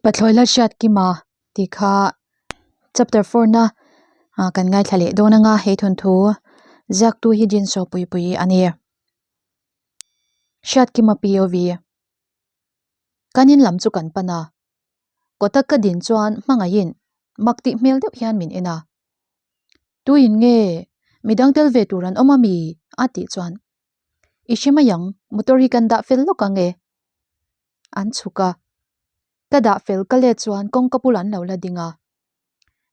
Pathlawi Lalhriatkima tih kha chapter 4 na ah kan ngaithla leh dawn anga he thawnthu ziaktu hi Jinso Puipui a ni. Hriatkima POV Kan in lam chu kan pan a, kawta ka din chuan hmangaihin mak tih hmel deuh hian min en a. Tuin nge midang tel ve tur an awm a mi? a tih chuan I hre mai ang, motor hi kan dah fel lawk ang e. An chhuk a, ka dah fel ka let chuan kawngka bulah an lo la ding a.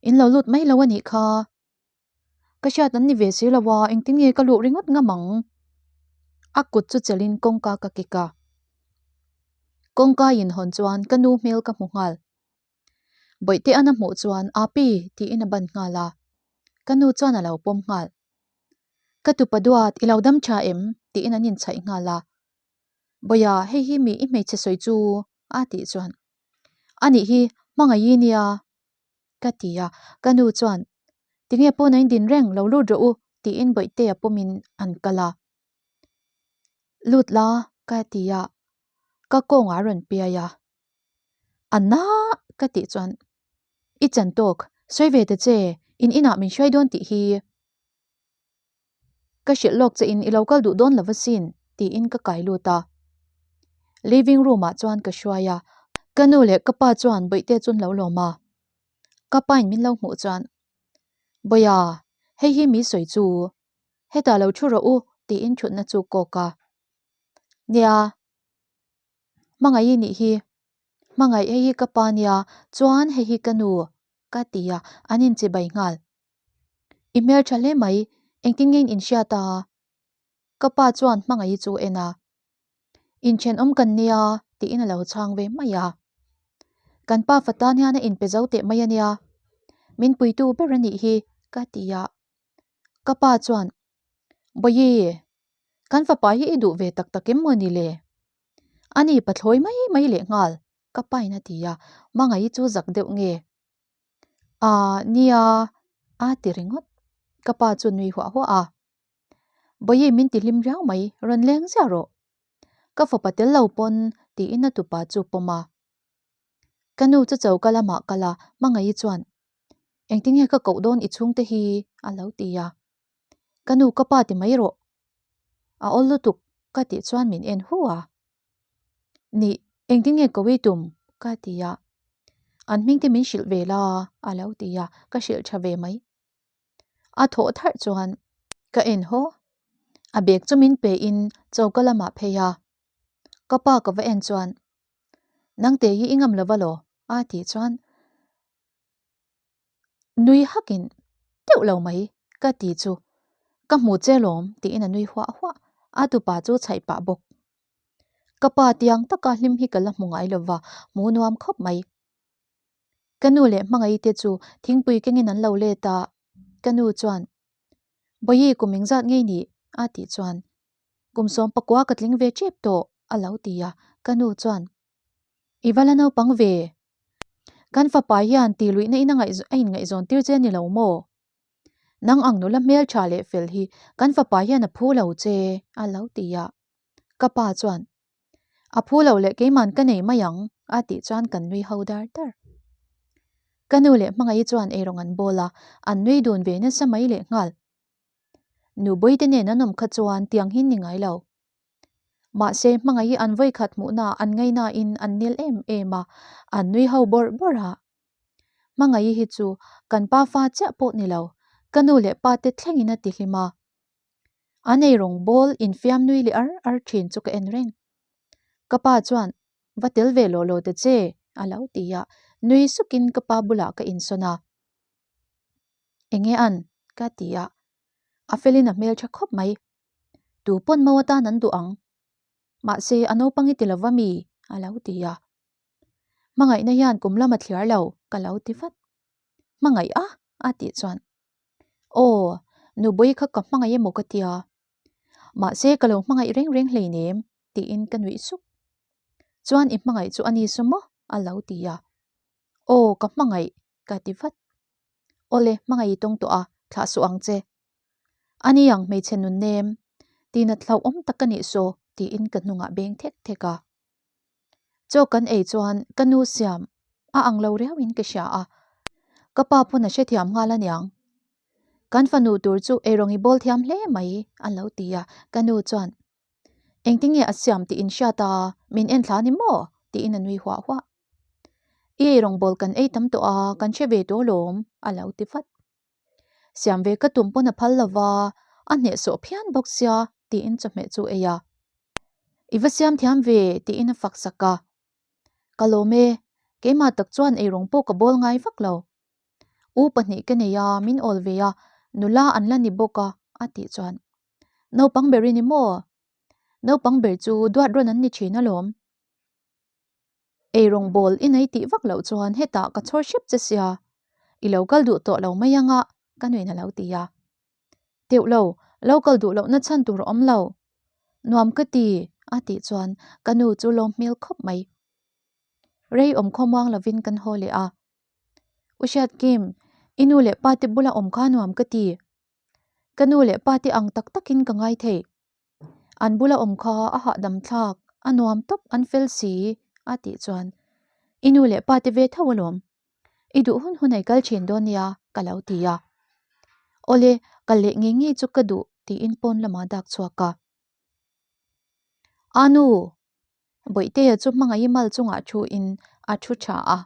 In lo lut mai lo a nih kha. Ka hriat an ni ve si lo a, engtin nge ka luh ringawt ngam ang? A kut chu chelhin kawngka ka kik a. Kawngka inhawn chuan ka nu hmel ka hmu nghal. Bawihte an a hmuh chuan Api tiin a ban nghal a, ka nu chuan a lo pawm nghal. Ka tupa duat i lo dam tha em? tiin an inchhaih nghal a. Bawia hei hi mi i hmeichhe sawi chu a tih chuan Anih hi hmangaih i nia ka ti a, ka nu chuan Tinge pawn a indin reng lo lut rawh u tiin Bawihtea pawmin an kal a. Lut la ka ti a, ka kawngah a rawn piai a. A na ka tih chuan I chan tawk, sawi ve ta che, in inah min hruai dawn tih hi ka hrilh lawk che in i lo kal duh dawn lo asin tiin ka kai lut a. Living room ah chuan ka hruai a, ka nu leh ka pa chuan bawihte chu an lo lawm a. Ka pa in min lo hmuh chuan Bawia, hei hi mi sawi chu, hetah lo thu rawh u tiin thutna chu kawk a. Nia. Hmangaih i nih hi. Hmangaih hei hi ka pa nia, chuan hei hi ka nu, ka ti a, an inchibai nghal. I hmel tha hle mai, engtin nge in inhriat a? Ka pa chuan Hmangaih chu en a. Inthenawm kan nia, tiin a lo chhang ve mai a. Kan pa fa tan hian a inpe zo teh mai a nia, min puitu ber a nih hi, ka ti a. Ka pa chuan, Bawihi, Kan fapa hi i duh ve tak tak em maw ni le? Ani pathlawi mai mai leh nghal, ka pain a ti a, Mangaih chu zak deuh nge? Aa, nia, a ti ringawt. Ka pa chu nui huah huah a. Bawihi min ti hlim riau mai, rawn leng ziah rawh. Ka fapa tel lo pawn tiin a tupa chu pawm a. Ka nu chu choka lamah kal a, Mangaih chuan, Engtinge ka koh dawn i chhungte hi? a lo ti a. Ka nu ka pa ti mai rawh. A awl lutuk ka tih chuan min en hu a. Nih, engtin nge kawi tum? ka ti a. An hming te min hrilh ve la a lo ti a, ka hrilh tha ve mai. A thawh tharh chuan ka en haw. A bag chu min pe in choka lamah phei a. Ka pa ka va en chuan, Nangte hi i ngam lova law? a tih chuan Nui hakin deuh lo mai ka ti chu ka hmu che lawm tiin a nui huah huah a tupa chu chhaih pah bawk. Ka pa tiang taka hlim hi ka la hmu ngai lova hmu nuam khawp mai. Ka nu leh hmangaih te chu thingpui kengin an lo let a, ka nu chuan Bawihi kum engzat ngei nih a tih chuan kum 19 ka tling ve tep tawh a lo ti a, ka nu chuan I va la naupang ve. Kan fapa hian ti luihna in a inngaihzawn tir che a ni lo maw? Nang ang nula hmel tha leh fel hi kan fapa hian a phu lo che, a lo ti a. Ka pa chuan, A phu lo leh keiman ka nei mai ang, a tih chuan kan nui ho dar dar. Ka nu leh Hmangaih chuan eirawng an bawl a, an nui dun ve nasa mai lehnghal. Nubawite nen an awm kha chuan tiang hi ni ngai lo. Mahse, hmangaih hi an vawikhat hmuhna an ngaihnain an nel em em a, an nui ho bawrh bawrh a. Hmangaih hi chu kan pa fa chiah pawh ni lo, ka nu leh pa te thlengin a ti hlim a. An eirawng bawl infiam nui leh ar ar thin chu ka en reng. Ka pa chuan, Va tel ve lawh lawh ta che, a lo ti a, nui sukin ka pa bulah ka insawn a. Enge an? ka ti a, a felin a hmeltha khawp mai. Tu pawn mo atan an duh ang. Mahse, a naupang i ti lova mi? a lo ti a. Hmangaihna hian kum lam a thliar lo, ka lo ti vat. Hmangaih a? a tih chuan, Aw, Nubawii kha ka hmangaih emaw ka tia. Mahse, ka lo hmangaih reng reng hleinem, tiin ka nuih sup. Chuan i hmangaih chu a ni saw maw? a lo ti a. Aw, ka hmangaih, ka ti vat. Awle, hmangaih i tawng tawh a, thlah suh ang che. Ani ang hmeichhe nun nem, tina hlauhawm tak a nih saw tiin ka hnungah beng thek thek a. Chaw kan ei chuan ka nu siam A ang lo riau in ka hria a, ka pa pawn a hrethiam nghal aniang. Kan fanu tur chu eirawng i bawl thiam hle mai a lo ti a, ka nu chuan Engtinge a siam tih in hriat a, min en thla ni maw? tiin a nui huah huah. I eirawng bawl kan ei tam tawh a, kan hre ve tawh alawm a lo ti vat. Siam ve ka tum pawn a phal lo va, a hnehsawh phian bawk sia tiin chawhmeh chu ei a. I va siam thiam ve tiin a fak sak a. Ka lawm e, keimah tak chuan eirawng pawh ka bawl ngai vak lo. U pahnih ka nei a, min awl ve a, nula an la ni bawk a, a tih chuan. Naupang ber i ni maw? Naupang ber chu duat rawn an ni thin alawm. Eirawng bawl i nei tih vak loh chuan hetah ka chhawr hrep che sia, i lo kal duh tawh lo mai anga ka nuin a lo ti a. Teuh lo, lo kal duh lohna chhan tur a awm lo. Nuam ka ti, a tih chuan ka nu chu lawm hmel khawp mai. Rei awm khawmuang lovin kan haw leh a. U Hriatkim, i nu leh pa te bula awm kha nuam ka ti. Ka nu leh pa te ang tak takin ka ngai thei. An bula awm kha a hahdam thlak, a nuam tawp an fel si, a tih chuan i nu leh pa te ve tho alawm. I duh hun hun ei kal thin dawn nia ka lo ti a. Awle, kal leh ngei ngei chu ka duh tiin pawn lamah dak chhuak a. A nu! Bawihtea chu hmangaih mal chungah thu in a thu tha a.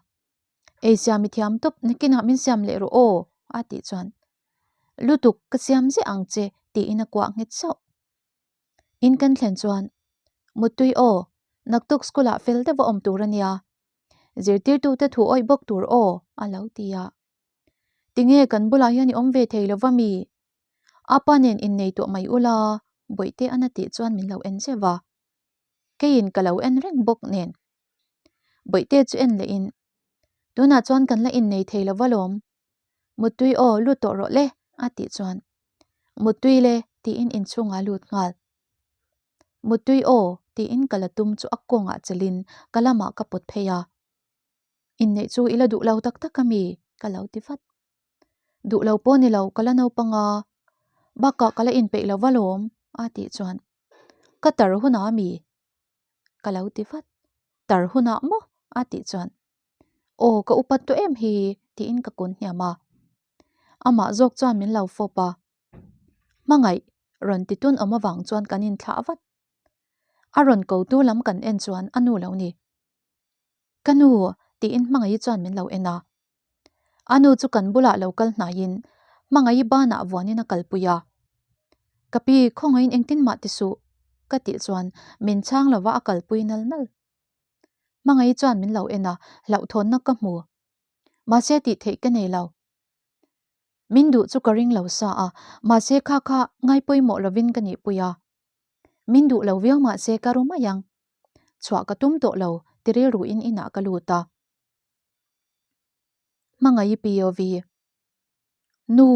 Ei siam i thiam tawp nakinah min siam leh rawh aw a tih chuan lutuk ka siam ziah ang che tiin a kuah nghet sauh. In kan thlen chuan Muttui aw, naktuk school ah fel deuh a awm tur a nia. Zirtirtute thu awih bawk tur aw a lo ti a. Tinge kan bulah hian i awm ve thei lova mi? Apa nen innei tawh mai ula Bawihte an a tih chuan min lo en zeuh a. Keiin ka lo en reng bawk nen. Bawihte chu en leh in Tunah chuan kan la innei thei lova lawm. Muttui aw lut tawh rawh le a tih chuan Muttui le tiin inchhungah lut nghal. Muttui aw tiin ka la tum chu a kawngah chelin ka lamah ka pawt phei a. Inneih chu i la duh lo tak tak a mi? ka lo ti vat. Duh lo pawh ni lo ka la naupang a, bakah ka la inpeih lo va lawm a tih chuan ka tar hunah a mi? ka lo ti vat. Tar hunah maw? a tih chuan Aw ka upat tawh em hi tiin ka kun hniam a. Amah zawk chuan min lo fawp a. Hmangaih rawn ti tun awm avang chuan kan inthlah vat. A rawn ko tu lam kan en chuan a nu lo ni. Ka nu tiin Hmangaih chuan min lo en a. A nu chu kan bulah lo kal hnaiin Hmangaih banah vuanin a kalpui a. Ka pi khawngaihin engtin mah ti suh ka tih chuan min chhang lova a kalpui nal nal. Hmangaih chuan min lo en a, hlauhthawnna ka hmu. Mahse tih theih ka nei lo. Min duh chu ka ring lo sa a, mahse kha kha ngai pawimawh lovin ka nihpui a. Min duh lo viau mahse ka ru mai ang. Chhuah ka tum tawh lo ti rilruin inah ka lut a. Hmangaih POV. Nu!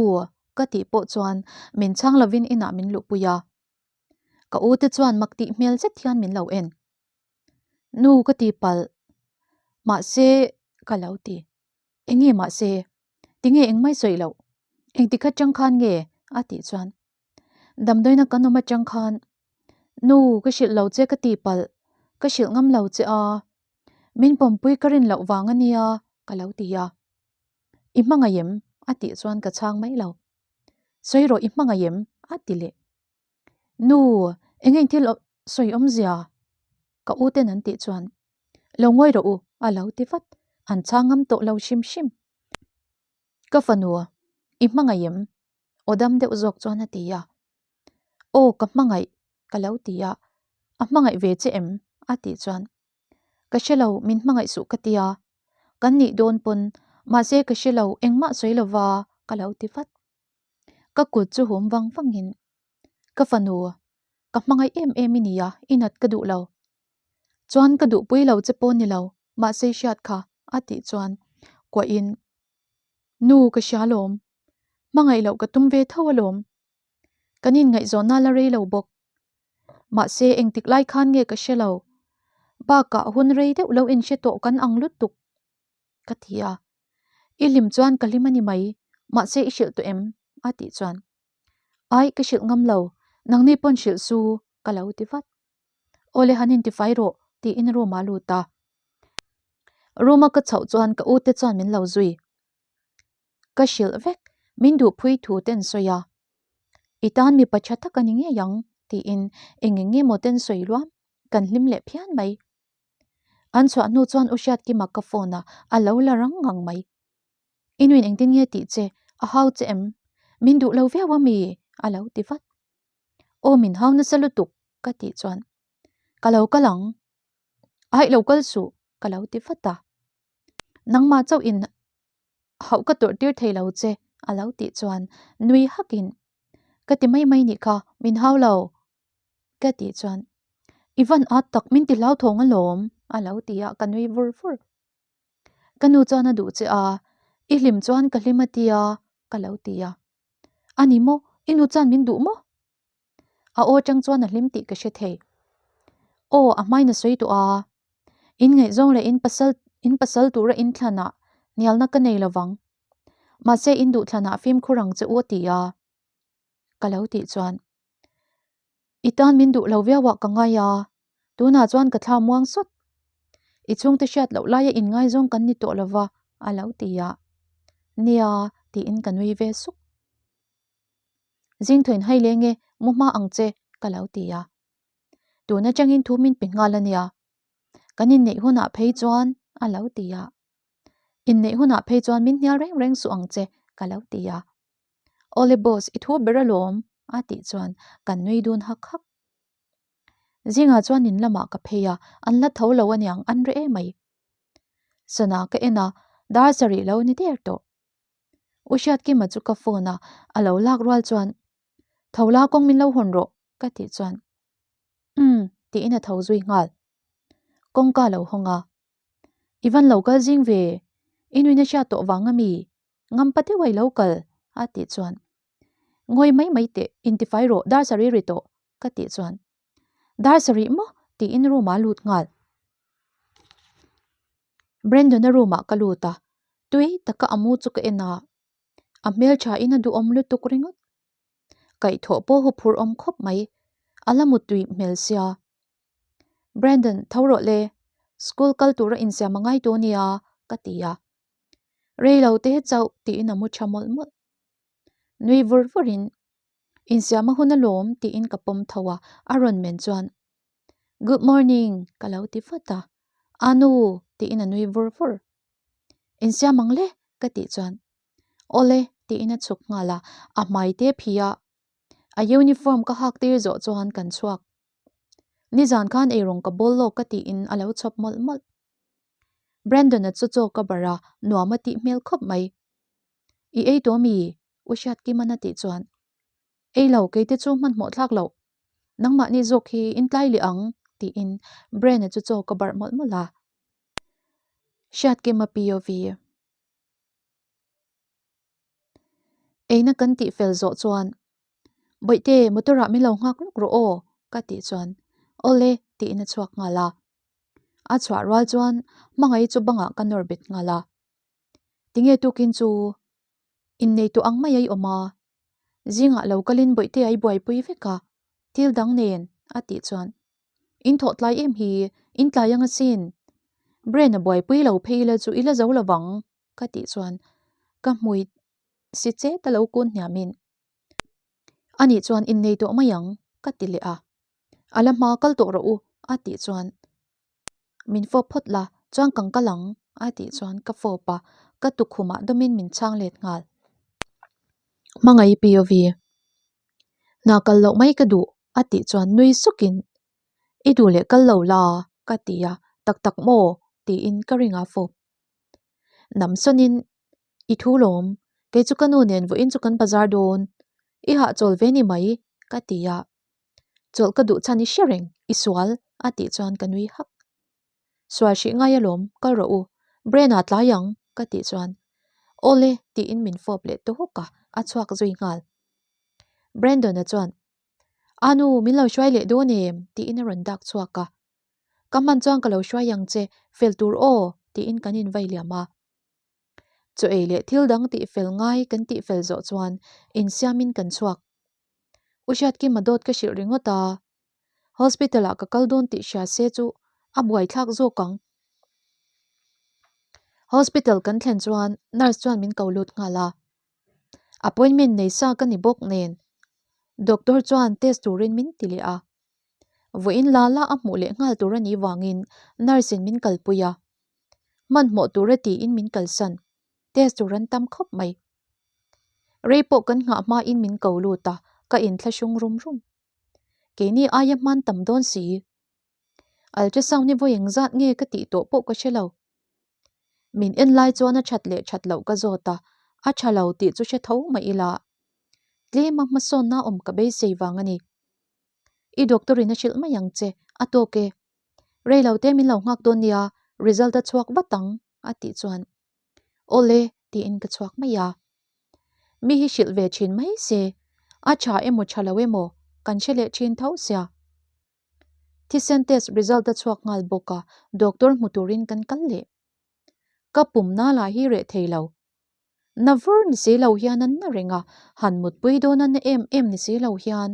Ka tih pawh chuan min chhang lovin inah min luhpui a. Ka u te chuan mak tih hmel zet hian min lo en. Nu ka ti palh. Mahse ka lo ti. Enge mahse? Tinge engmai sawi loh? Engti khat chang khan nge? A tih chuan Damdawiina kan awm atang khan Nu ka hrilh lo che ka ti palh. Ka hrilh ngam lo che a. Min pawmpui ka rin loh vang a nia ka lo ti a. I hmangaih em? A tih chuan ka chhang mai lo. Sawi rawh i hmangaih em? A ti leh. Nu, eng eng thil sawi awmzia? Ka u ten an tih chuan, Lo ngawi rawh u, a lo ti vat. An chhang ngam tawh lo hrim hrim. Ka fanu, i hmangaih em? Aw dam deuh zawk chuan a ti a. Aw, ka hmangaih, ka lo ti a. A hmangaih ve che em? A tih chuan, Ka hre lo, min hmangaih suh ka ti a. Kan nih dawn pawn, mahse ka hre lo, engmah sawi lova, ka lo ti vat. Ka kut chu hum vang vangin, Ka fanu, ka hmangaih em em i nia, i nat ka duh lo. Chuan ka duhpui lo che pawh ni lo, mahse i hriat kha, a tih chuan kuahin, Nu, ka hria alawm. Hmangaih loh ka tum ve tho alawm. Kan inngaihzawnna la rei lo bawk. Mahse engtik lai khan nge ka hre lo. Bakah hun rei deuh lo inhre tawh kan ang lutuk. Ka ti a, I hlim chuan ka hlim a ni mai, mahse i hrilh tawh em? a tih chuan, Ai, ka hrilh ngam lo, nangni pawn hrilh su, ka lo ti vat. Awle han intifai rawh, tiin room ah lut a. Room a ka chhoh chuan ka u te chuan min lo zui. Ka hrilh vek, min duhpui thu te an sawi a. I tan mipa tha tak a ni ngei ang tiin eng eng nge maw te an sawi luam, kan hlim leh phian mai. An chhuah hnu chuan U Hriatkima ka phone a, a lo la rang ngang mai. I nuin engtin nge tih che, a hau che em? Min duh lo viau a mi? a lo ti vat. Aw min hau nasa lutuk ka tih chuan ka lo kal ang. Aih lo kal suh ka lo ti vat a. Nangmah chauh in hauh ka tawrh tir thei lo che a lo tih chuan nui hakin ka ti mai mai nih kha min hau lo ka tih chuan i van at tak min ti hlauthawng alawm a lo ti a ka nui vur vur. Ka nu chuan a duh che a, i hlim chuan ka hlim a tia ka lo ti a. A ni maw? I nu chuan min duh maw? A aw atang chuan a hlim tih ka hre thei. Aw, a hmain a sawi tawh a. In ngaihzawng leh in pasal in pasal tura in thlanah hnialna ka nei lovang. Mahse in duh thlanah fimkhur ang che u a ti a. Ka lo tih chuan I tan min duh lo viau ah ka ngai a, tunah chuan ka thla muang sawt. I chhungte hriat loh laia inngaizawng kan ni tawh lova a lo ti a. Nia, tiin ka nui ve suk. Zingthawiin hai leng e, mu hma ang che, ka lo ti a. Tun atangin thu min pe nghal a nia. Kan inneih hunah phei chuan a lo ti a. Inneih hunah phei chuan min hnial reng reng suh ang che, ka lo ti a. Awle boss, i thu ber alawm, a tih chuan kan nui dun hak hak. Zingah chuan in lamah ka phei a, an la tho lo aniang, an reh emai. Sana ka en a, dar sarih lo ni der tawh. U Hriatkima chu ka phone a, a lo lak rual chuan, Tho la kawng min lo hawn rawh, ka tih chuan, Umm, tiin a tho zui nghal. Kawngka lo hawng a, I van lo kal zing ve, i nuin a hriat tawh vang a mi? Ngampa deuh a i lo kal, a tih chuan, Ngawi mai mai teh, intifai rawh, dar sarih ri tawh, ka tih chuan, Dar sarih maw? tiin room ah a lut nghal. Brandon-a room ah ka lut a, tui taka a mu chu ka en a, a hmeltha in a duhawm lutuk ringawt. Kaihthawh pawh huphurh awm khawp mai, a la mutui hmel sia. Brandon, tho rawh le, school kal tura insiam a ngai tawh nia, ka ti a. Rei lo te chauh tiin a mu tha mawlh mawlh. Nui vur vurin, Insiam a hun alawm tiin ka pawm tho a, a rawn men chuan, Good morning ka lo ti vat a, Anu tiin a nui vur vur. Insiam ang le ka tih chuan, Awle tiin a chhuk nghal a, a hmai te phi a, a uniform ka hak tir zawh chuan kan chhuak. Nizan khan eirawng ka bawl lawk ka tiin a lo chhawp mawlh mawlh. Brandon-a chu chaw ka barh a, nuam a tih hmel khawp mai. I ei tawh mi? U Hriatkiman a tih chuan, Ei lo, kei te chu hmanhmawh thlak loh. Nangmahni zawk hi in tlai leh ang, tiin Brand-a chu chaw ka barh mawlh mawlh a. Hriatkima POV. Eina kan tih fel zawh chuan, Bawihte, motor-ah min lo nghak lawk rawh aw, ka tih chuan, Awle, tiin a chhuak nghal a. A chhuah rual chuan hmangaih chu bangah ka nawr bet nghal a. Tinge tukin chu innei tawh ang mai a i awm a, zingah lo kalin bawihte a i buaipui vek a, thil dang nen a tih chuan in thawh tlai em hi, in tlai ang asin, Brain a buaipui lo phei ila chu i la zo lovang ka tih chuan ka hmui si chet a lo kun hniamin anih chuan innei tawh mai ang ka ti leh a, a la hma kal tawh rawh u a tih chuan Min fawp phawt la, chuan kang kal ang, a tih chuan ka fawp a, ka tukkhumah dawmin min chhang let nghal. Hmangaih POV. Hna kal loh mai ka duh, a tih chuan nui sukin, I duh leh kal lo la, ka ti a, tak tak maw? tiin ka ring a fawp. Nam sawnin, I thu lawm, kei chu ka nu nen vawiin chu kan bazar dawn, i hahchawl ve ni mai, ka ti a. Chawlh ka duh chhan i hre reng, i sual, a tih chuan ka nui hak. Sual hrih ngai alawm, kal rawh u, Bren-a tlai ang, ka tih chuan, Awle, tiin min fawp leh tawk a, a chhuak zui nghal. Brandon-a chuan, Anu, min lo hruai leh dawn em? tiin a rawn dak chhuak a. Ka hman chuan ka lo hruai ang che, fel tur aw, tiin kan invai liam a. Chaw ei leh thil dang tih fel ngai kan tih fel zawh chuan insiamin kan chhuak. U Hriatkima dawt ka hrilh ringawt a, hospital ah ka kal dawn tih hria se chu a buaithlak zawk ang. Hospital kan thlen chuan nurse chuan min ko lut nghal a. Appointment nei sa ka ni bawk nen doctor chuan test turin min ti leh a. Vawiin la la a hmuh leh nghal tur a nih vangin nurse in min kalpui a. Hmanhmawh tura tiin min kalsan. Test tur an tam khawp mai. Rei pawh kan nghah hmain min ko lut a, ka inthlahrung rum rum. Keini aia hman tam dawn si. Ultrasound hi vawi engzat nge ka tih tawh pawh ka hre lo. Min en lai chuan a that leh that loh ka zawt a, a tha lo tih chu hre tho mah ila. Tlema hmasawnna awm ka beisei vang a ni. I doctor in a hrilh mai ang che, a tawk e. Rei lo te min lo nghak dawn nia, result a chhuak vat ang, a tih chuan. Awle, tiin ka chhuak mai a. Mi hi hrilh ve thin mai se, a tha emaw tha lo emaw kan hre leh thin tho sia. Thisen test result a chhuak nghal bawk a, doctor hmu turin kan kal leh. Ka pum na lah hi reh thei lo. Na vur ni si lo hian an na reng a, han mutpui dawn a na em em ni si lo hian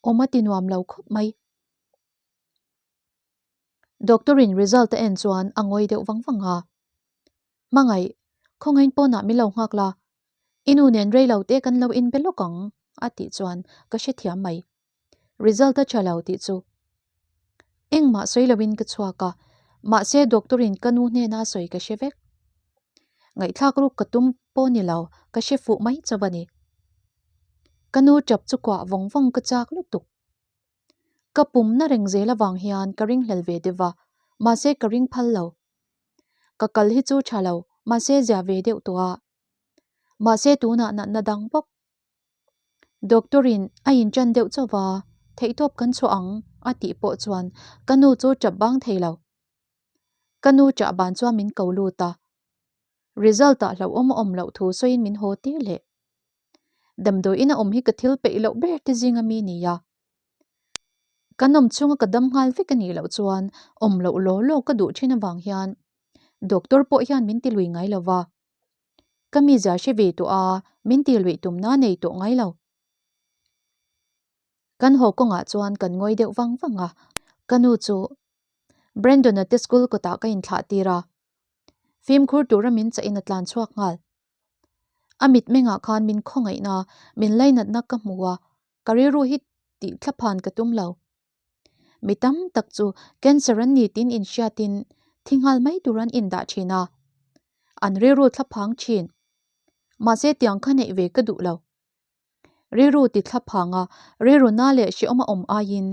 awm a ti nuam lo khawp mai. Doctor in result a en chuan a ngawi deuh vang vang a. Hmangaih, khawngain pawnah min lo nghak la, i nu nen rei lo te kan lo inbe lawk ang a tih chuan ka hrethiam mai. Result a tha lo tih chu engmah sawi loin ka chhuak a, mahse doctor in ka nu hnena sawi ka hre vek. Ngaihthlak ruk ka tum pawh ni lo, ka hre fuh mai chauh a ni. Ka nu tap chu kuah vawng vawng ka chak lutuk. Ka pumna reng zel avang hian ka ringhlel ve deuh va, mahse ka ring phal lo. Ka kal hi chu tha lo, mahse zia ve deuh tawh a. Mahse tunah natna dang bawk. Doctor in a inṭan deuh chauh va, theihtawp kan chhuah ang a tih pawh chuan ka nu chu ṭap bang thei lo. Ka nu ṭah ban chuan min ko lut a, result ah hlauhawm a awm loh thu sawiin min haw tir leh. Damdawiin a awm hi ka thil peih loh ber te zinga mi nia. Kan awm chhunga ka dam nghal vek a nih loh chuan awm loh law law ka duh ṭhin avang hian doctor pawh hian min ti lui ngai lo va. Ka mizia hre ve tawh a, min ti luih tumna nei tawh ngai lo. Kan haw kawngah chuan kan ngawi deuh vang vang a, ka nu chu Brandon-a te school kawtah ka inthlah tir a, fimkhur tura min chahin a tlan chhuak nghal. A mitmengah khan min khawngaihna, min lainatna ka hmu a, ka rilru hi tih thlaphan ka tum lo. Mi tam tak chu cancer an ni tiin inhriatin thi nghal mai tur an indah thin a, an rilru thlaphang thin. Mahse tiang kha neih ve ka duh lo. Rilru ti thlaphang a, rilru na leh hrehawm a awm aiin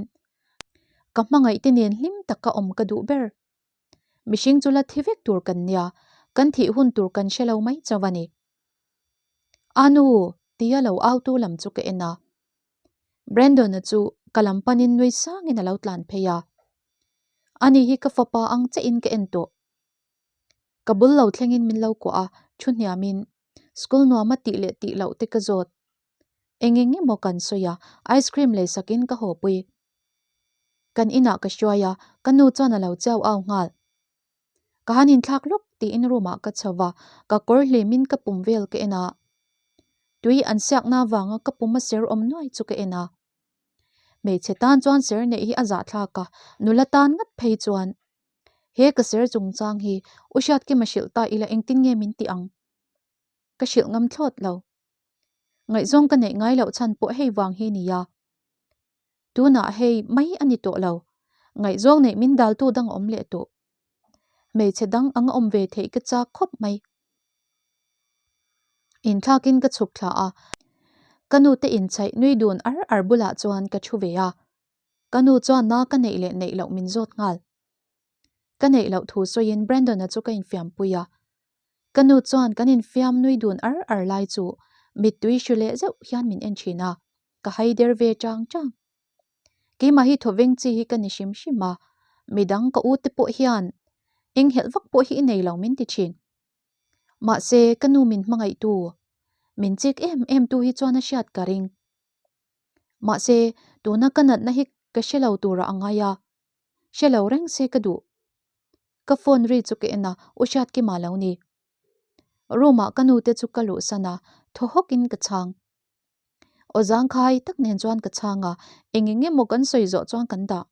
ka hmangaih te nen hlim taka awm ka duh ber. Mihring chu la thi vek tur kan nia, kan thih hun tur kan hre lo mai chauh a ni. A nu! tia lo autu lam chu ka en a. Brandon-a chu ka lam panin nui sangin a lo tlan phei a. Ani hi ka fapa ang chiahin ka en tawh. Ka bul lo thlengin min lo kuah a, thu hniamin school nuama tih leh tih loh te ka zawt. Eng eng emaw kan sawi a, ice cream lei sakin ka haw pui. Kan inah ka hruai a, ka nu chuan a lo chiau au nghal. Ka han inthlak lawk tiin room ah ka chho va, ka kawr hlimin ka pum vel ka en a. Tui an siakna avanga ka pum a ser awm nuai chu ka en a. Hmeichhe tan chuan ser neih hi a zahthlak a, nula tan ngat phei chuan. He ka ser chungchang hi U Hriatkima hrilh ta ila engtin nge min tih ang? Ka hrilh ngam thlawt lo. Ngaihzawng ka neih ngai loh chhan pawh hei vang hi nia. Tunah hei mai a ni tawh lo. Ngaihzawng neih min daltu dang a awm leh tawh. Hmeichhe dang anga awm ve theih ka chak khawp mai. Inthlakin ka chhuk thla a, ka nu te inchhaih nui dun ar ar bulah chuan ka thu ve a. Ka nu chuan na ka neih leh neih loh min zawt nghal. Ka neih loh thu sawiin Brandon-a chu ka infiampui a. Ka nu chuan kan infiam nui dun ar ar lai chu mittui hru leh zeuh hian min en thin a, ka hai der ve chang chang. Keimah hi thawveng chi hi ka ni hrim hrim a, midang ka u te pawh hian enghelh vak pawh hi i nei lo min ti thin. Mahse ka nu min hmangaihtu, min chik em em tu hi chuan a hriat ka ring. Mahse tuna ka natna hi ka hre lo turah a ngai a, hre lo reng se ka duh. Ka phone ri chu ka en a, U Hriatkima lo ni. Room ah ka nu te chu ka luhsan a, thaw hawk in ka chhang. Aw zangkhai tak nen chuan ka chhang a, eng eng emaw kan sawi zawh chuan kan dah.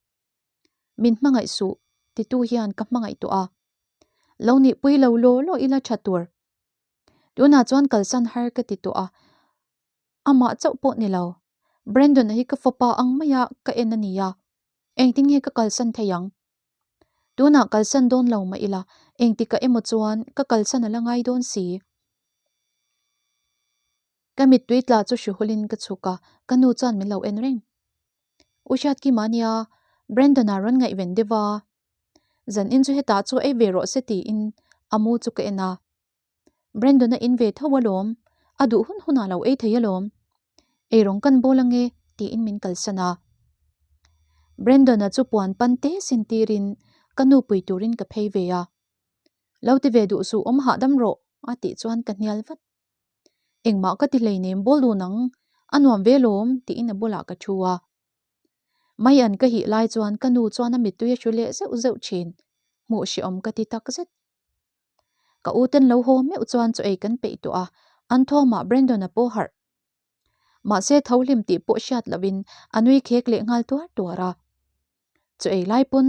Min hmangaih suh titu hian ka hmangaih tawh a. Lo nihpui lo law law ila tha tur. Tunah chuan kalsan har ka ti tawh a, amah chauh pawh ni lo. Brandon-a hi ka fapa ang maia ka en a nia, engtin nge ka kalsan thei ang? Tunah kalsan dawn lo mah ila, engtikah emaw chuan ka kalsan a la ngai dawn si. Ka mittui tla chu hruhulin ka chhuk a, ka nu chuan min lo en reng. U Hriatkima nia, Brandon-a rawn ngaihven deuh a. Zanin chu hetah chu ei ve rawh se tiin a mu chu ka en a. Brandon-a in ve tho alawm, a duh hun hunah lo ei thei alawm. Eirawng kan bawl ange tiin min kalsan a. Brandon-a chu puan pan te sin tirin ka nu pui turin ka phei ve a. Lo ti ve duh suh awm hahdam rawh a tih chuan ka hnial vat. Engmah ka ti hleinem bawl dun ang, a nuam ve lawm tiin a bulah ka thu a. Mai an ka hih lai chuan ka nu chuan a mittui a hru leh zeuh zeuh thin, hmuh hrehawm ka ti tak zet. Ka u ten lo haw meuh chuan chaw ei kan peih tawh a, an thawmah Brandon-a pawh harh. Mahse tho hlim tih pawh hriat lovin a nui khek leh nghal tuar tuar a. Chaw ei lai pawn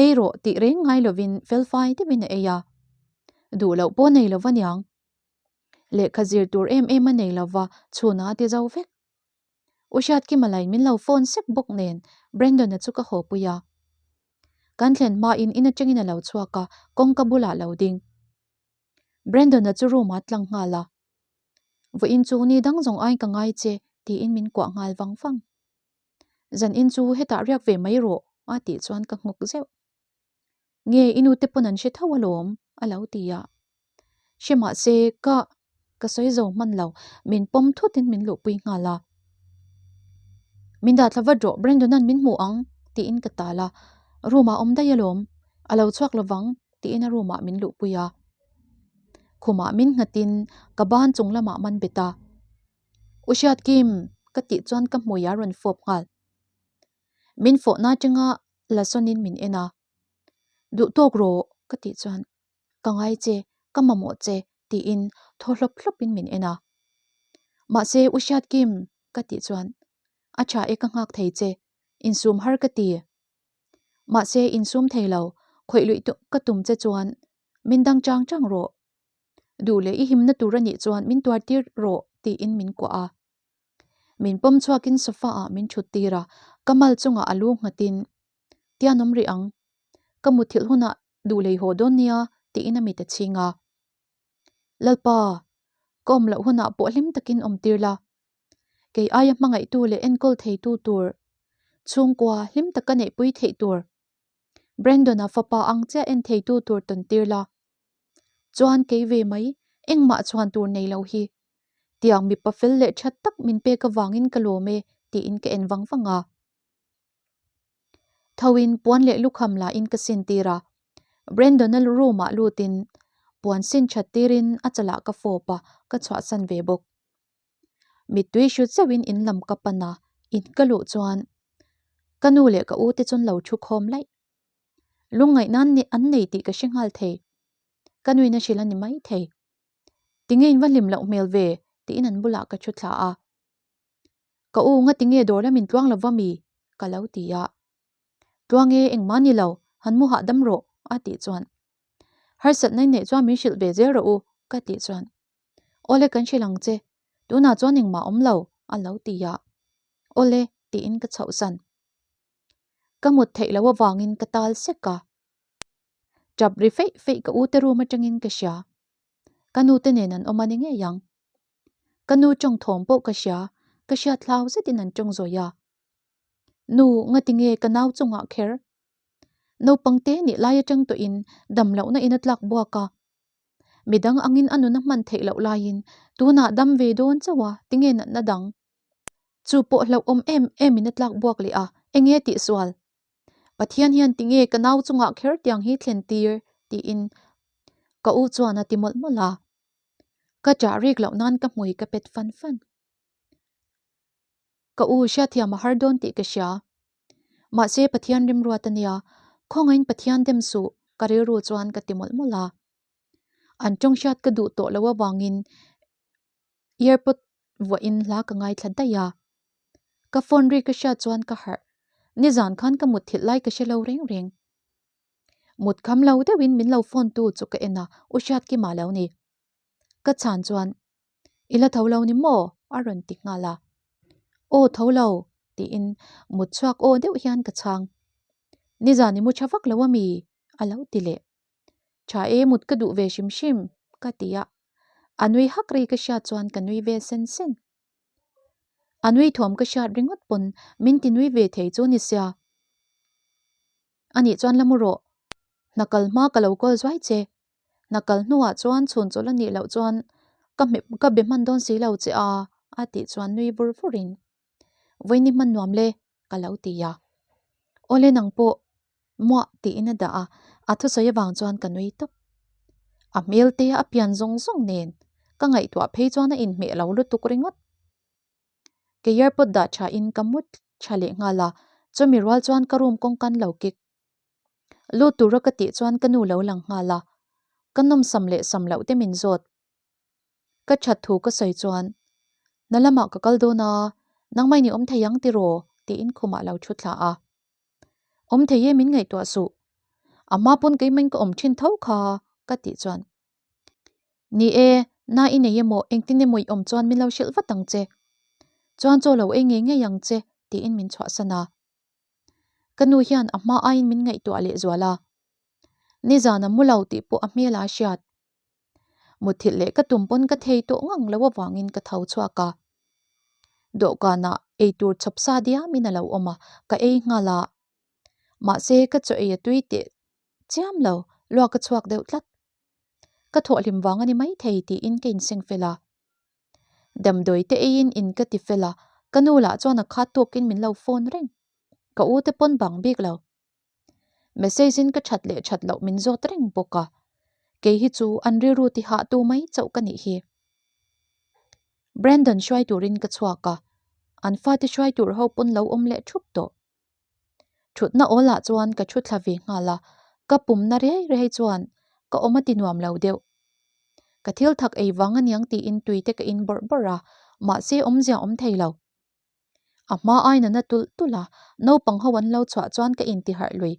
ei rawh tih reng ngai lovin felfai deuhin a ei a, duh loh pawh nei lova niang. Lehkha zir tur em em a nei lova chhunah a ti zo vek. U Hriatkima lain min lo phone sek bawk nen Brandon-a chu ka haw pui a. Kan thlen hmain in atangin a lo chhuak a, kawngka bulah lo ding. Brandon-a chu room-ah tlang nghal a. Vawiin chu ni dang zawng aiin ka ngai che tiin min kuah nghal vang vang. Zanin chu hetah riak ve mai rawh a tih chuan ka nghawk zeuh. Nge i nute pawn an hre tho alawm a lo ti a. Hre mahse ka ka sawi zo hman lo, min pawm thutin min luhpui nghal a. Min dah thla vat rawh Brandon-a'n min hmu ang tiin ka tal a, room-ah awm daih alawm, a lo chhuak lovang tiin a room-ah min luhpui a. Khumah min nghatin ka ban chung lamah man bet a. U Hriatkim ka tih chuan ka hmui a rawn fawp nghal. Min fawhna atanga la sawnin min en a, Duh tawk rawh ka tih chuan ka ngai che, ka mamawh che tiin thaw hlawp hlawpin min en a. Mahse U Hriatkim ka tih chuan a tha e ka nghak thei che, insum har ka ti. Mahse insum thei lo, khawih luih ka tum che chuan min dang chang chang rawh. Duh leh i himna tur a nih chuan min tuar tir rawh tiin min kuah a. Min pawm chhuakin sofa ah min thut tir a, ka mal chungah a lu nghatin, Tian awm rih ang, ka muthilh hunah duh lei haw dawn nia tiin a mit a chhing a. Lalpa, ka awm loh hunah pawh hlim takin awm tir la. Kei aia hmangaihtu leh enkawl theitu tur, chhungkua hlim taka neihpui theih tur, Brandon-a fapa ang chiah en theitu tur tawn tir la. Chuan kei ve mai, engmah chhuan tur nei lo hi. Tiang mipa fel leh that tak min pek avangin ka lawm e tiin ka en vang vang a. Thoin puan leh lukham lahin ka sin tir a. Brandon-a room-ah lutin puan sin that tirin a chalah ka fawp a, ka chhuahsan ve bawk. Mittui hrut zeuhin in lam ka pan a, in ka luh chuan ka nu leh ka u te chuan lo thu khawm laih. Lungngaihna an nei tih ka hre nghal thei. Ka nuin a hrilh a ni mai thei. Tinge in va hlim loh hmel ve? tiin an bulah ka thu thla a. Ka u nga tinge dawr lam in tluang lo va mi? ka lo ti a. Tluang e, engmah ni lo, han mu hahdam rawh a tih chuan. Harsatna in neih chuan min hrilh ve zel rawh u ka tih chuan. Awle kan hrilh ang che, tunah chuan engmah awm lo a lo ti a. Awle tiin ka chhohsan. Ka mut theih loh avangin ka tal sek a. Tap ri feih feih ka u te room atangin ka hria. Ka nu te nen an awm a ni ngei ang. Ka nu tawng thawm pawh ka hria, ka hriat hlau zetin an tawng zawi a. Nu, ngatinge ka nau chungah kher? Naupang te nih lai atang tawhin dam lohna in a tlak buak a. Midang angin a nun a hman theih loh laiin tunah dam ve dawn chauh a, tinge natna dang? Chu pawh hlauhawm em em in a tlak buak leh a, enge tihsual? Pathian hian tinge ka nau chungah kher tiang hi thlen tir? tiin ka u chuan a ti mawlh mawlh a. Ka chah rik loh nan ka hmui ka pet fan fan. Ka u hriatthiam a har dawn tih ka hria. Mahse Pathian rimruat a nia, khawngaiin Pathian dem suh ka rilru chuan ka ti mawlh mawlh a. An tawng hriat ka duh tawh loh avangin earpod vuahin hla ka ngaithla daih a. Ka phone ri ka hriat chuan ka harh. Nizan khan ka mutthilh lai ka hre lo reng reng. Mut kham lo deuhin min lo phone tu chu ka en a, U Hriatkima lo ni. Ka chhan chuan, I la tho lo ni maw? a rawn ti nghal a. Aw tho lo, tiin mut chhuak aw deuh hian ka chhang. Nizan i mu tha vak lo a mi? a lo ti leh. Tha e mut ka duh ve hrim hrim, ka ti a. A nui hak rei ka hriat chuan ka nui ve sen sen. A nui thuam ka hriat ringawt pawn min ti nui ve thei chu ni sia. Anih chuan la mu rawh. Hna kal hma ka lo kawl zuai che. Hna kal hnuah chuan chhun chawlh a nih loh chuan ka hmeh ka be hman dawn si lo che a, a tih chuan nui vur vurin Vawiin i hman nuam le, ka lo ti a. Awle nang pawh muah tiin a dah a, a thusawi avang chuan ka nui tawp. A hmel te a pian zawng zawng nen ka ngaihtuah phei chuan a inhmeh lo lutuk ringawt. Ke airpod dah tha in ka mu tha leh nghal a, chumi rual chuan ka room kawngkan lo kik. Lut tura ka tih chuan ka nu lo lang nghal a, ka nawmsam leh sam loh te min zawt. Ka that thu ka sawi chuan, Na lamah ka kal dawn a, nangmah in i awm thei ang tiraw? tiin khumah lo thu thla a. Awm thei e min ngaihtuah suh. A hma pawn keimah in ka awm thin tho kha ka tih chuan, Ni e, na i nei emaw engtin emaw i awm chuan min lo hrilh vat ang che. Chuan chaw lo ei ngei ngei ang che tiin min chhuahsan a. Ka nu hian a hma aiin min ngaihtuah leh zual a. Nizan a mu lo tih pawh a hmel a hriat. Muthilh leh ka tum pawn ka thei tawh ngang lo avangin ka tho chhuak a. Dawhkanah eitur chhawp sa diamin a lo awm a, ka ei nghal a. Mahse ka chaw ei a tui teh chiam lo, luak ka chhuak deuh tlat. Ka thawhhlim vang a ni maithei tiin ka inseng fel a. Damdawi te eiin in ka ti fel a, ka nu lah chuan a khat tawkin min lo phone reng. Ka u te pawn bang bik lo. Message in ka that leh that loh min zawt reng bawk a, kei hi chu an rilru ti hah tu mai chauh ka nih hi. Brandon hruai turin ka chhuak a, an fate hruai tur ho pawn lo awm leh thup tawh. Thutna awl ah chuan ka thu thla ve nghal a, ka pumna riai riai chuan ka awm a ti nuam lo deuh. Ka thil thak ei vang aniang tiin tui te ka in bawrh bawrh a, mahse awmzia awm thei lo. A hma ain a na tulh tulh a, naupang ho an lo chhuah chuan ka intiharh lui.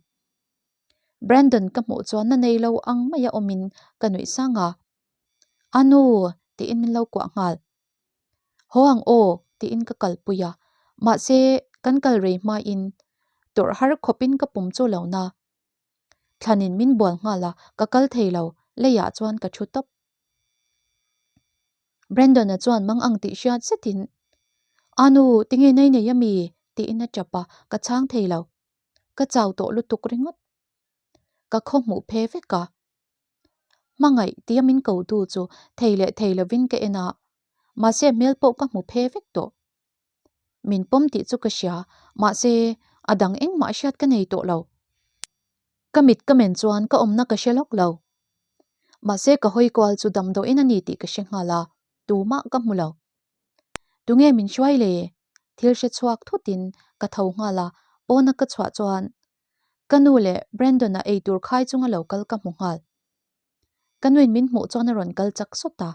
Brandon ka hmuh chuan na nei lo ang maia awmin ka nuih sang a, A nu! tiin min lo kuah nghal. Haw ang aw tiin ka kalpui a, mahse kan kal rei hmain tawrh har khawpin ka pum chu lo na. Thlanin min bual nghal a, ka kal thei lo, leiah chuan ka thu tawp. Brandon-a chuan mang ang tih hriat zetin, A nu, tinge nei nei ami? tiin a tap a, ka chhang thei lo. Ka chau tawh lutuk ringawt. Ka khaw hmuh phe vek a. Hmangaih tia min ko tu chu thei leh thei lovin ka en a, mahse hmel pawh ka hmu phe vek tawh. Min pawm tih chu ka hria, mahse a dang engmah hriat ka nei tawh lo. Ka mit ka men chuan ka awmna ka hre lawk lo. Mahse ka hawi kual chu damdawiin a ni tih ka hre nghal a, tumah ka hmu lo. Tunge min hruai le? Thil hre chhuak thutin ka tho nghal a, pawna ka chhuah chuan Ka nu leh Brandon-a eitur khai chunga lo kal ka hmu nghal. Ka nuin min hmuh chuan a rawn kal chak sawt a,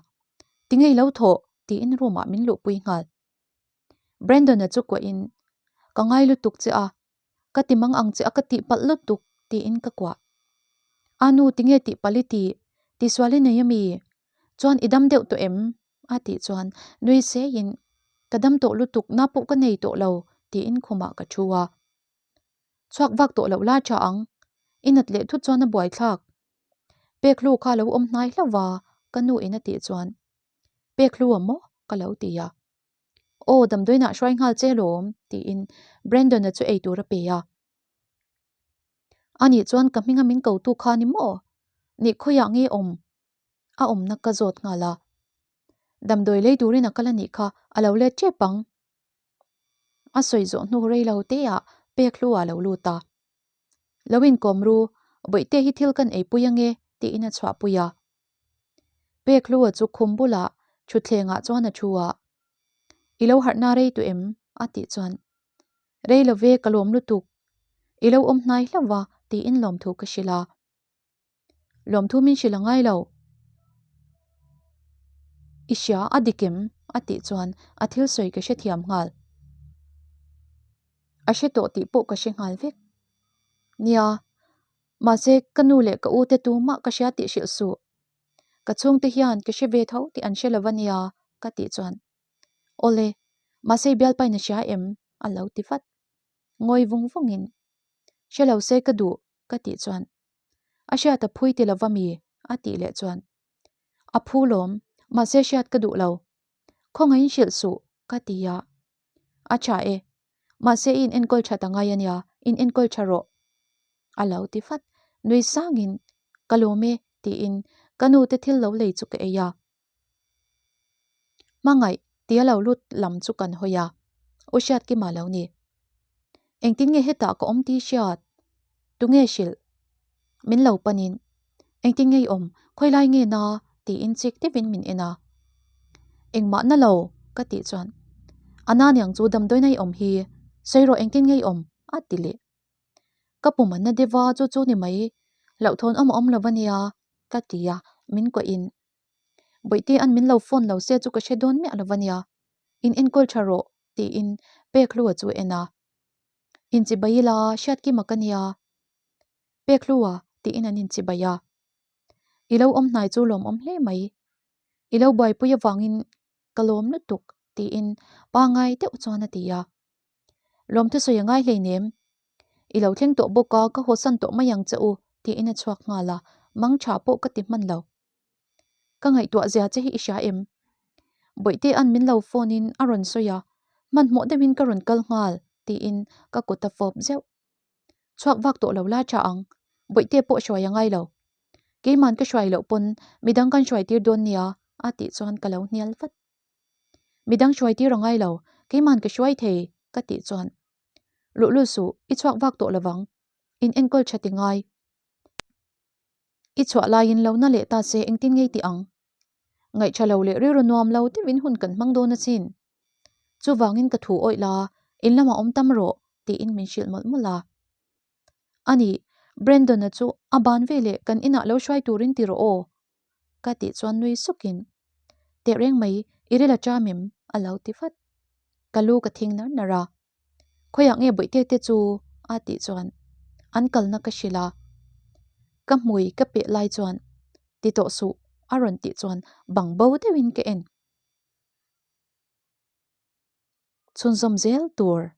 Ti ngei lo thawh? tiin room-ah min luhpui nghal. Brandon-a chu kuahin, Ka ngai lutuk che a, ka ti mang ang che a ka tihpalh lutuk, tiin ka kuah. A nu, tinge tihpalh i tih? Tihsual i nei ami? Chuan i dam deuh tawh em? A tih chuan nui seiin, Ka dam tawh lutuk, na pawh ka nei tawh lo, tiin khumah ka thu a. Chhuak vak tawh loh la tha ang. I nat leh thut chuan a buai thlak. Pek hlu kha lo awm hnai hlauh va, ka nu in a tih chuan. Pek hlu a maw? ka lo ti a. Aw, damdawiinah hruai nghal che lawm, tiin Brandon-a chu ei tur a pe a. Anih chuan ka hminga min kotu kha ni maw? Nih khawiah nge awm? A awmna ka zawt nghal a. Damdawi lei turin a kal a nih kha, a lo let tep ang. A sawi zawh hnu rei lo te ah pek hlu ah lo lut a. Lo inkawm ru, Bawihte hi thil kan eipui ange tiin a chhuahpui a. Pek hlu a chu khum bulah thutthleng ah chuan a thu a. I lo harh na rei tu em? a tih chuan Rei lo ve ka lawm lutuk. I lo awm hnai hlauh va tiin lawmthu ka hrilh a. Lawmthu min hrilh a ngai lo. I hria a dik em? a tih chuan a thil sawi ka hrethiam nghal. A hre tawh tih pawh ka hre nghal vek. Nia, Mahse, ka nu leh ka u te tumah ka hria tih hrilh suh. Ka chhungte hian ka hre ve tho tih an hre lo a nia, ka tih chuan. Awle, mahse i bialpain a hria em? a lo ti vat. Ngawi vung vungin, Hre lo se ka duh, ka tih chuan. A hriat a phui ti lova mi? a tih leh chuan. A phu lawm, mahse hriat ka duh lo. Khawngaihin hrilh suh, ka ti a. A tha e, mahse i in enkawl that a ngai a nia, in enkawl tha rawh. A lo ti vat, nui sangin, Ka lawm e, tiin ka nu te thil lo lei chu ka ei a. Hmangaih tia lo lut lam chu kan hawi a, U Hriatkima lo ni. Engtin nge hetah ka awm tih hriat? Tunge hrilh? Min lo panin, Engtin nge i awm? Khawilai nge na? tiin chik deuhin min en a. Engmah na lo, ka tih chuan, A na niang chu damdawiina i awm hi, sawi rawh engtin nge i awm? a ti leh. Ka pum an na deuh a, chu chu ni mai, hlauhthawn awm a awm lo a nia, ka ti a, min kuahin, Bawihte an min lo phone lo se chu ka hre dawn miah lo a nia, in enkawl tha rawh, tiin Pekhlua chu a en a. Inchibai ila Hriatkima ka nia, Pekhlua tiin an inchibai a. I lo awm hnai chu lawmawm hle mai. I lo buaipui avangin ka lawm lutuk, tiin pangai deuh chuan a ti a. Lawmthu sawi a ngai hleinem. I lo thleng tawh bawk a, ka hawsan tawh mai ang che u, tiin a chhuak nghal a, mang tha pawh ka ti hman lo. Ka ngaihtuah zia che hi i hria em? Bawihte an min lo phone in a rawn sawi a, hmanhmawh deuhin ka rawn kal nghal, tiin ka kut a fawp zeuh. Chhuak vak tawh lo la tha ang, Bawihte pawh hruai a ngai lo. Keiman ka hruai loh pawn midang kan hruai tir dawn nia, a tih chuan ka lo hnial vat. Midang hruai tir a ngai lo, keiman ka hruai thei, ka tih chuan. Luhlul suh, i chhuak vak tawh lovang, in enkawl tha ti ngai. I chhuah laiin lo na leh ta se engtin ngei tih ang? Ngaihṭha lo leh rilru nuam lo deuhin hun kan hmang dawn asin. Chuvangin ka thu awih la, in lamah awm tam rawh, tiin min hrilh mawlh mawlh a. Ani, Brandon-a chu a ban veleh kan inah lo hruai turin ti rawh aw, ka tih chuan nui sukin, Tehreng mai, i ril a ṭam em? a lo ti vat. Ka lu ka thing nar nar a. Khawiah nge bawihte te chu? a tih chuan an kalna ka hrilh a, ka hmui ka peh lai chuan ti tawh suh a rawn tih chuan bang bo deuhin ka en. Chhunzawm zel tur.